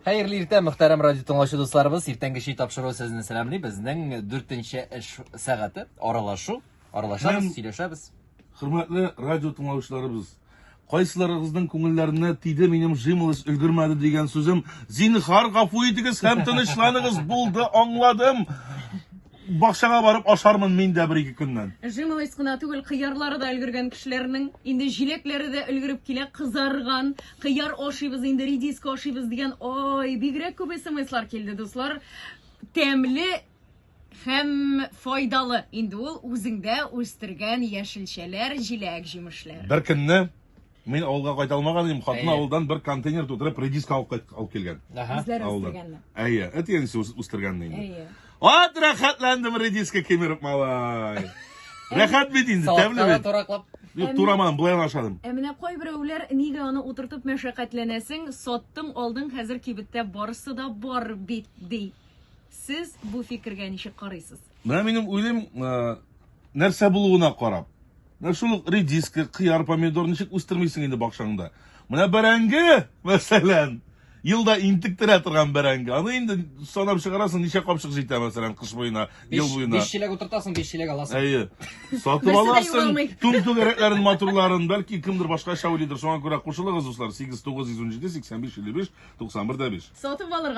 Хәерле иртә, мөхтәрәм радио тыңлаучы дусларыбыз. Иртәнге чәй тапшыруы сезне сәламли. Безнең дүртенче эш сәгате. Аралашу, аралашабыз, Һәм- сөйләшәбез. Хөрмәтле радио тыңлаучыларыбыз, кайсыларыгызның күңелләренә тиде минем жимолость өлгермәде дигән сүзем, зинһар гафу итегез һәм тынычланыгыз, булды, аңладым. Бакчага барып ашармын мин дә бер-ике көннән. Жимолость кына түгел, кыярлары да өлгергән кешеләрнең. Инде җиләкләре дә өлгереп килә, кызарган. Кыяр ашыйбыз инде, редиска ашыйбыз дигән. Ой, бигрәк күп смслар килде, дуслар. Тәмле һәм файдалы. Инде ул үзеңдә үстергән яшелчәләр, җиләк-җимешләр. Бер көнне мин авылга кайта алмаган идем, хатын Әйе. авылдан бер контейнер тутырып редиска алып кайт, алып килгән. Ага. Үзләре Авылдан. үстергәнне. Әйе, әти-әнисе үс- үстергәнне инде. Әйе. Ат рәхәтләндем редиска кимереп, малай. Рәхәт бит инде, тәмле Салатка да бит. тураклап. Юк, турамадым, болай гына ашадым. Ә менә кайберәүләр нигә аны утыртып мәшәкатьләнәсең, саттың, алдың, хәзер кибеттә барысы да бар бит, ди. Сез бу фикергә ничек карыйсыз? Менә минем уйлыйм, э, нәрсә булуына карап. Менә шул ук редиска, кыяр, помидор ничек үстермисең инде бакчаңда. Менә бәрәңге, мәсәлән, елда интектерә торган бәрәңге. Аны инде санап чыгарасың, ничә капчык җитә, мәсәлән, кыш буена, ел буена. Биш чиләк утыртасың, биш чиләк аласың. Әйе. Сатып Берсе дә аласың, югалмый. түм түгәрәкләрен, матурларын, бәлки кемдер башкача уйлыйдыр. Шуңа күрә кушылыгыз, дуслар. 8 917 85 55 91 дә 5. Сатып алырга.